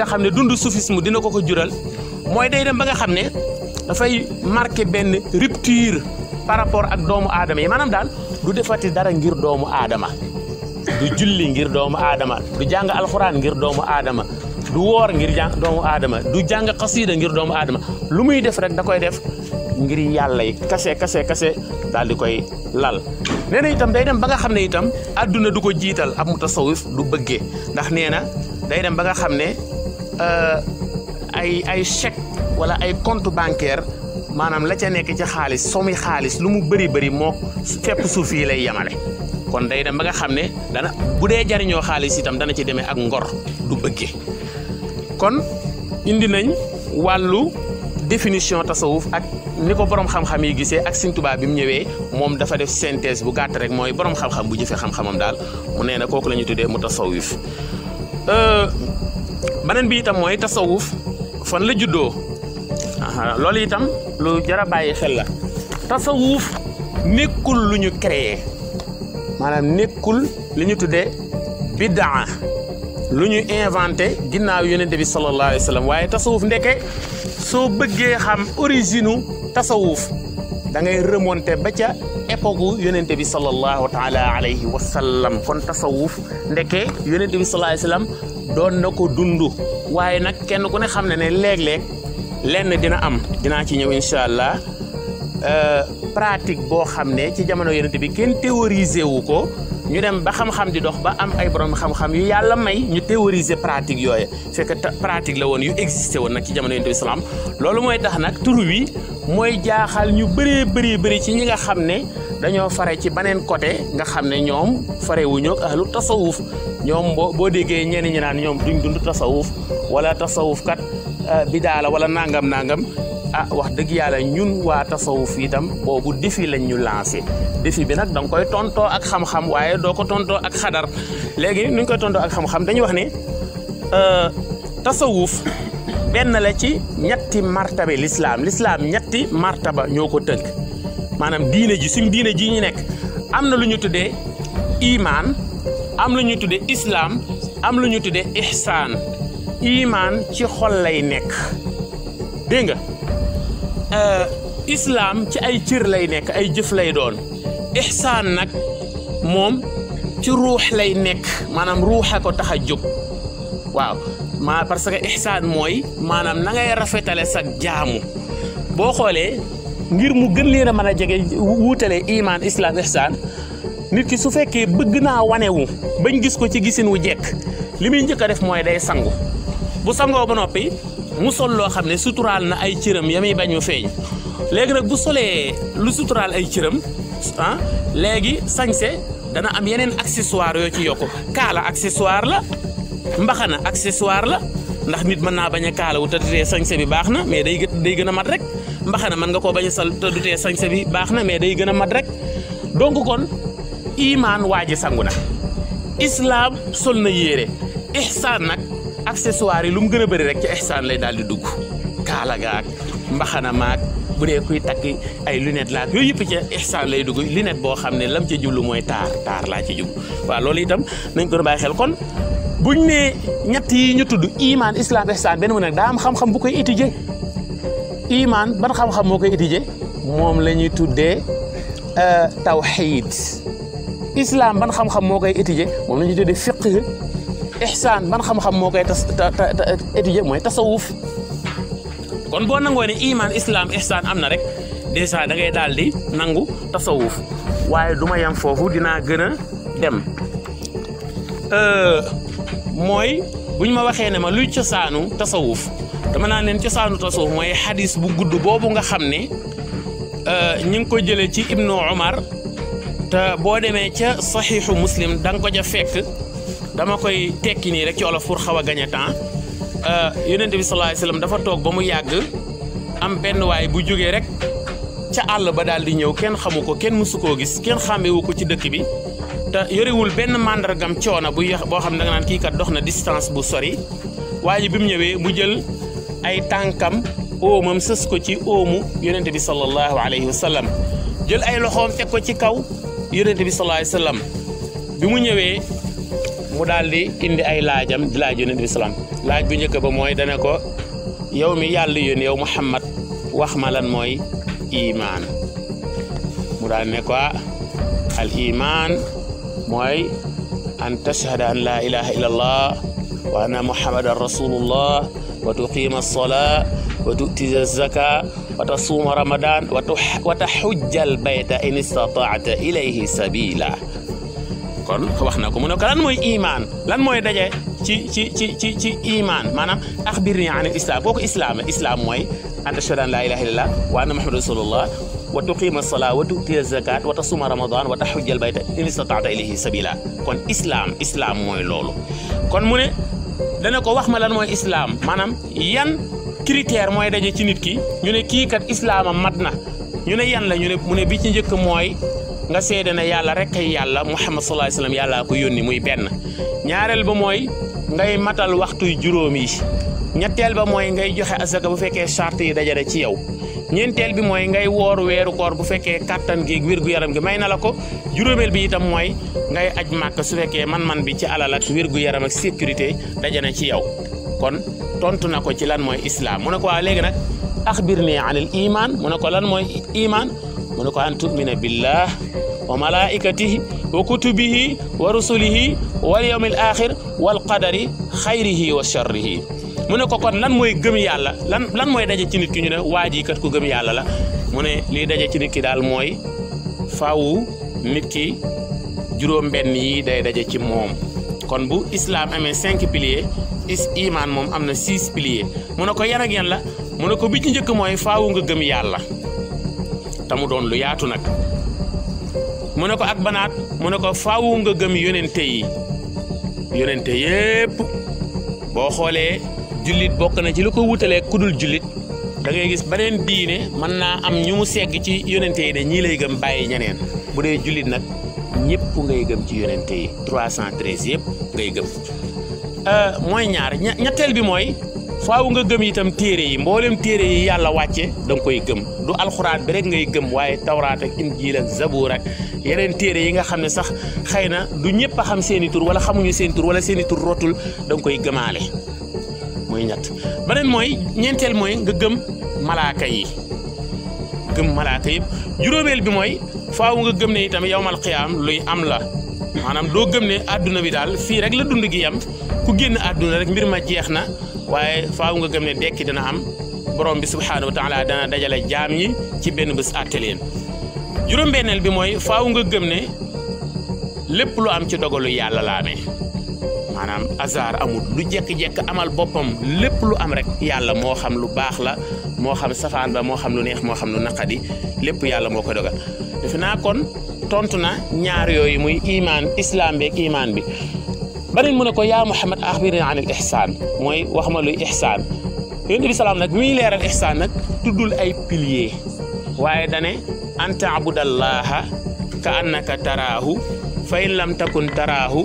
nga xam ne dund soufisme dina ko jural mooy day dem ba nga xam ne dafay marqué benn rupture par rapport ak doomu aadama yi maanaam daal du defati dara ngir doomu aadama du julli ngir doomu aadama du jàng alxuraan ngir doomu aadama du woor ngir doomu aadama du jàng xasiida ngir doomu aadama lu muy def rek da koy def ngir yàlla yi kase daal di koy lal. nee na itam day dem ba nga xam ne itam adduna du ko jiital ab mutasawif du bëggee ndax nee na day dem ba nga xam ne ay chèque wala ay compte bancaire maanaam la ca nekk ci xaalis somi xaalis lu mu bëri moo fépp suuf yi lay yemale. kon day dem ba nga xam ne dana bu dee jariñoo xaalis itam dana ci demee ak ngor du bëggee. kon indi nañ wàllu définition tasawuf ak ni ko borom xam-xam yi gisee ak Sëriñ Tuubaa bi mu ñëwee moom dafa def synthèse bu gàtt rek mooy borom xam-xam bu jëfee xam-xamam daal mu nee na kooku la ñu tuddee mu tasawuf. beneen bi itam mooy tasawuf fan la juddoo loolu itam lu jar a bàyyi xel la. tasawuf nekkul lu ñu créé maanaam nekkul li ñu tuddee biddaa lu ñu inventé ginnaaw yonente bi sallallahu alayhi wa sallam waaye tasawuf ndeke soo bëggee xam origine tasawuf da ngay remonté ba ca époque yonente bi sallallahu taala alayhi wa sallam. kon tasawuf ndeke yonente bi sallallahu alayhi wa sallam doon na ko dund waaye nag kenn ku ne xam ne ne léeg-léeg lenn dina am dinaa ci ñëw incha allah pratique boo xam ne ci jamono yonente bi kenn théorisé wu ko ñu dem ba xam-xam di dox ba am ay borom xam-xam yu yàlla may ñu théoriser pratique yooyu fekk pratique la woon yu existé woon nag ci jamono yonent bi salaam loolu mooy tax nag tur wi mooy jaaxal ñu bëri ci ñi nga xam ne dañoo fare ci beneen côté nga xam ne ñoom fare wuñu ak ahlu tasawuf ñoom boo déggee ñenn ñi naan ñoom duñ dund tasawuf wala tasawuf kat bidaa la wala nangam wax dëgg yàlla ñun waa tasawuf itam boobu défi lañ ñu lancé défi bi nag da nga koy tontoo ak xam-xam waaye doo ko tontoo ak xadar léegi nuñ koy tontoo ak xam-xam dañuy wax ne tasawuf benn la ci ñetti martabe l'islam ñetti martaba ñoo ko tënk maanaam diine ji suñ diine ji ñu nekk am na lu ñu tuddee iman am lu ñu tuddee islam am lu ñu tuddee ihsaan iman ci xol lay nekk dégg nga islam ci ay cër lay nekk ay jëf lay doon ihsaan nag moom ci ruux lay nekk maanaam ruuxa ko tax a jóg waaw parce que ihsaan mooy maanaam na ngay rafetale sa jaamu boo xoolee ngir mu gën leen a mën a jege wuutale iman islam ihsaan nit ki su fekkee bëgg naa wanewu bañ gis ko ci gisin wu jekk li muy njëkk a def mooy day sangu bu sangoo ba noppi mu sol loo xam ne suturaal na ay cëram ya muy bañ mu feeñ léegi nag bu solee lu suturaal ay cëram léegi sañse dana am yeneen accessoire yoo ci yokku kaala accessoire la mbaxana accessoire la ndax nit mën naa bañ a kaala wu te dutee sañse bi baax na mais day gën a mat rek mbaxana mën nga koo bañ a sal te dutee sañse bi baax na mais day gën a mat rek donc kon imaan waa ji sangu na islam sol na yére ihsaan nag accessoire yi lu mu gën a bëri rek ci ihsaan lay daal di dugg kaala gaak mbaxana maak bu dee kuy takk ay lunette laak yooyu yëpp ci ihsaan lay dugg lunette boo xam ne lam ca jublu mooy taar laa ci jublu waaw loolu itam nañ ko bàyyi xel kon buñ ne ñett yi ñu tudd iman islam ihsaan benn mu nekk daa am xam-xam bu koy étudier iman ban xam-xam moo koy étudier moom la ñuy tuddee tawhid islam ban xam-xam moo koy étudier moom la ñuy tuddee fiqh ihsaan ban xam-xam moo koy étudier mooy tasawuf kon boo nangoo ne iman islam ihsaan am na rek dèjà da ngay daal di nangu tasawuf waaye du ma yem foofu dinaa gën a dem mooy buñ ma waxee ne ma luy cosaanu tasawuf dama naan leen cosaanu tasawuf mooy xadis bu gudd boobu nga xam ne ñu ngi ko jëlee ci ibnu Umar te boo demee ca saxiixu muslim da nga ko ca fekk dama koy tekki nii rek ci wolof pour xaw a gagner temps yonent bi sallallahu alayhi wasallam dafa toog ba mu yàgg am benn waay bu jógee rek ca àll ba daal di ñëw kenn xamu ko kenn mësu koo gis kenn xàmmewu ko ci dëkk bi te yorewul benn màndargam coono boo xam ne da nga naan kii kat dox na distance bu sori waaye bi mu ñëwee mu jël ay tànkam óomam sës ko ci óomu yonent bi sallallahu alayhi wasallam jël ay loxoom teg ko ci kaw yonent bi sallallahu alayhi wasallam bi mu ñëwee mu daal di indi ay laajam di laaj yonent bi salaam laaj bu njëkk ba mooy dana ko yow mi yàlla yónni yow Muhammad wax ma lan mooy imaan mu daal ne ko al imaan mooy an tashhada an la ilaha illa allah wa anna muhammadan rasulullah wa tuqima as-salaa wa tu'tiya az-zakaa wa tasuuma ramadan wa tahujja al-bayta in istataata ilayhi sabila kon wax na ko mu ne ko lan mooy imaan lan mooy daje ci imaan maanaam axbirni an al-islam kooku islam mooy an tashhada an la ilaha illallah wa anna muhammadan rasulullah wa tuqima as-salaa wa tu'tiya az-zakat wa tasuma ramadan wa tahujja al-bayta in istataata ilayhi sabila kon islam mooy loolu kon mu ne dana ko wax ma lan mooy islam maanaam yan critère mooy daje ci nit ki ñu ne kii kat islaamam mat na ñu ne yan la ñu ne mu ne bi ci njëkk mooy nga seede ne yàlla rek kay yàlla Muhammad sallallahu alayhi wasallam yàllaa ko yónni muy benn ñaareel ba mooy ngay matal waxtuy juróom yi ñetteel ba mooy ngay joxe asaka bu fekkee charte yi dajale ci yow ñeenteel bi mooy ngay woor weeru koor bu fekkee kattan gi wér-gu-yaram gi may na la ko juróomeel bi itam mooy ngay aj màkk su fekkee man-man bi ci alal ak wér-gu-yaram ak sécurité dajana ci yow kon tontu na ko ci lan mooy islam mu ne ko waa léegi nag axbirni anil iman mu ne ko lan mooy iman mu ne ko an tumina billah wa malaikatihi wa kutubihi wa rusulihi wal yawmil axir wal qadari xayrihi wa sharrihi mu ne ko kon lan mooy gëm yàlla lan mooy daje ci nit ki ñu ne waa ji kat ku gëm yàlla la mu ne lii daje ci nit ki daal mooy faawu nit ki juróom-benn yi day daje ci moom kon bu islam amee 5 piliers iman moom am na 6 piliers mu ne ko yan ak yan la mu ne ko bi ci njëkk mooy faawu nga gëm yàlla te mu doon lu yaatu nag mu ne ko ak banaat mu ne ko faawu nga gëm yonente yépp boo xoolee jullit bokk na ci lu ko wutalee kudul jullit da ngay gis beneen diine mën naa am ñu mu segg ci yonente yi ne ñii lay gëm bàyyi ñeneen bu dee jullit nag ñëpp ngay gëm ci yonente yi 313 yëpp ngay gëm mooy ñaar ñetteel bi mooy faaw nga gëm itam téere yi mboolem téere yi yàlla wàcce da nga koy gëm du alxuraan bi rek ngay gëm waaye tawraat ak injiil ak zabuur ak yeneen téere yi nga xam ne sax xëy na du ñëpp a xam seeni tur wala xamuñu seen tur wala seeni tur rotul da nga koy gëmaale mooy ñett beneen mooy ñeenteel mooy nga gëm malaaka yi yëpp juróomeel bi mooy faaw nga gëm ne itam yawmal qiyaam luy am la maanaam doo gëm ne àdduna bi daal fii rek la dund gi yam ku génn àdduna rek mbir ma jeex na waaye faaw nga gëm ne dekki dana am borom bi subhaanahu wa taala dana dajale jaam ñi ci benn bés àtte leen juróom-benneel bi mooy faaw nga gëm ne lépp lu am ci dogalu yàlla la amee maanaam hasard amul lu jekk-jekk amal boppam lépp lu am rek yàlla moo xam lu baax la moo xam safaan ba moo xam lu neex moo xam lu naqadi lépp yàlla moo koy dogal defe naa kon tontu na ñaar yooyu muy imaan islam beeg imaan bi beneen mu ne ko yaa Muhammad axbirni an al ihsaan mooy wax ma luy ihsaan yonent bi salaam nag bi muy leeral ihsaan nag tuddul ay piliers waaye dane an taabudallaha ka annaka taraahu fa in lam takun taraahu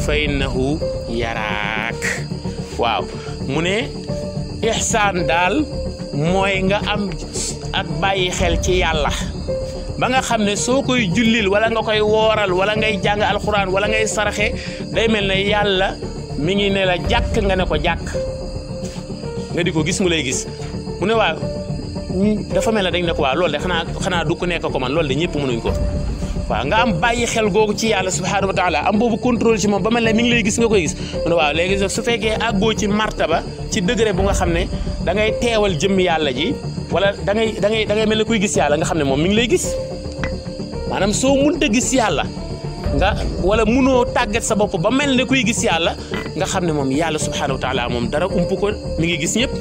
fa innahu yaraak waaw mu ne ihsaan daal mooy nga am ak bàyyi xel ci yàlla ba nga xam ne soo koy jullil wala nga koy wooral wala ngay jàng alxuraan wala ngay saraxe day mel ne yàlla mi ngi ne la jàkk nga ne ko jàkk nga di ko gis mu lay gis mu ne waaw dafa mel ne dañ ne ko waaw loolu de xanaa du ko nekk ko man loolu de ñëpp mënuñ ko waaw nga am bàyyi xel googu ci yàlla subhaanahu wa taala am boobu contrôle ci moom ba mel ne mi ngi lay gis nga koy gis mu ne waaw léegi su fekkee àggoo ci martaba ci degré bu nga xam ne da ngay teewal jëmm yàlla ji wala da ngay mel ne kuy gis yàlla nga xam ne moom mi ngi lay gis maanaam soo mënta gis yàlla nga wala munoo tàggat sa bopp ba mel ne kuy gis yàlla nga xam ne moom yàlla subhaanahu wa taala moom dara ump ko mi ngi gis ñëpp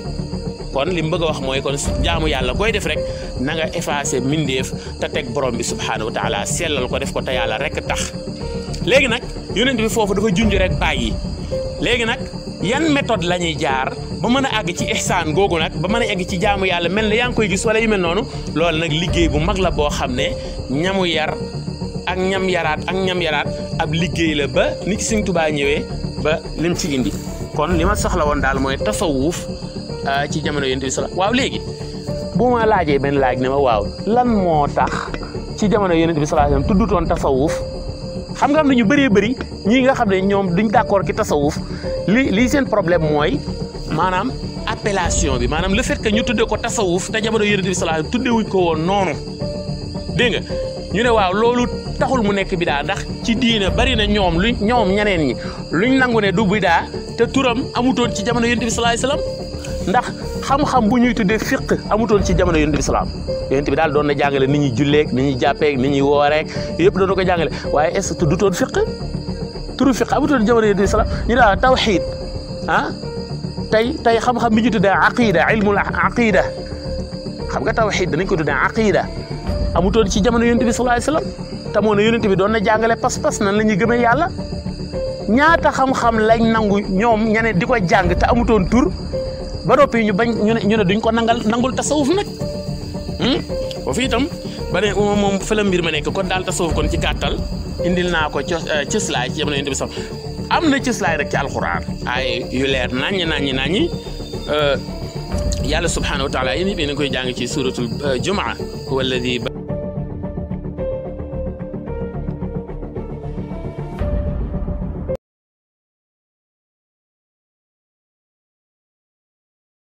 kon li mu bëgg a wax mooy kon jaamu yàlla koy def rek na nga effacer mindeef te teg borom bi subhaanahu wa taala sellal ko def ko te yàlla rek tax léegi nag yonent bi foofu dafa junj rek bàyyi léegi nag yan méthode la ñuy jaar ba mën a àgg ci ihsaan googu nag ba mën a egg ci jaamu yàlla mel ne yaa ngi koy gis wala yu mel noonu loolu nag liggéey bu mag la boo xam ne ñamu yar ak ñam yaraat ab liggéey la ba ni ci Sëñ Tuubaa ñëwee ba lim ci indi kon li ma soxla woon daal mooy tasawuf ci jamono Yonent bi sala waaw léegi bu ma laajee benn laaj ne ma waaw lan moo tax ci jamono Yonent bi sallallahu alayhi wasallam tuddutoon tasawuf xam nga am na ñu bëree bëri ñii nga xam ne ñoom duñ d'accord ki tasawuf lii seen problème mooy maanaam appellation bi maanaam le fait que ñu tuddee ko tasawuf te jamono Yonent bi sallallahu alayhi wasallam tuddewuñ ko woon noonu dégg nga ñu ne waaw loolu taxul mu nekk bidaa ndax ci diine bari na ñoom ñeneen ñi luñ nangu ne du bidaa te turam amutoon ci jamono Yonent bi sallallahu alayhi wasallam ndax xam-xam bu ñuy tuddee fiqh amutoon ci jamono Yonent bi sallallahu alayhi wasallam Yonent bi daal doon na jàngale ni ñuy julleeg ni ñuy jàppeeg ni ñuy wooreeg yëpp doon na ko jàngale waaye est-ce que tuddutoon fiqh turu fiqh amutoon jamono Yonent bi sallallahu alayhi wasallam ñu daal tawxiid tey xam-xam bi ñu tuddee aqida ilmul aqida xam nga tawxiid danañ ko tuddee aqida amutoon ci jamono Yonent bi sallallahu alayhi wasallam te moo ne Yonent bi doon na jàngale pas-pas nan la ñuy gëmee yàlla ñaata xam-xam lañ nangu ñoom ñeneen di ko jàng te amutoon tur ba noppi ñu bañ ñu ne duñ ko nangul tasawuf nag foofu itam ba ne moom fa la mbir ma nekk kon daal tasawuf kon ci gàttal indil naa ko cëslaay ci jamono Yonent bi sax am na cëslaay rek ci alxuraan ay yu leer naññi yàlla subhanahu wa taala yéen koy jàng ci suratul jumaa huwa alladi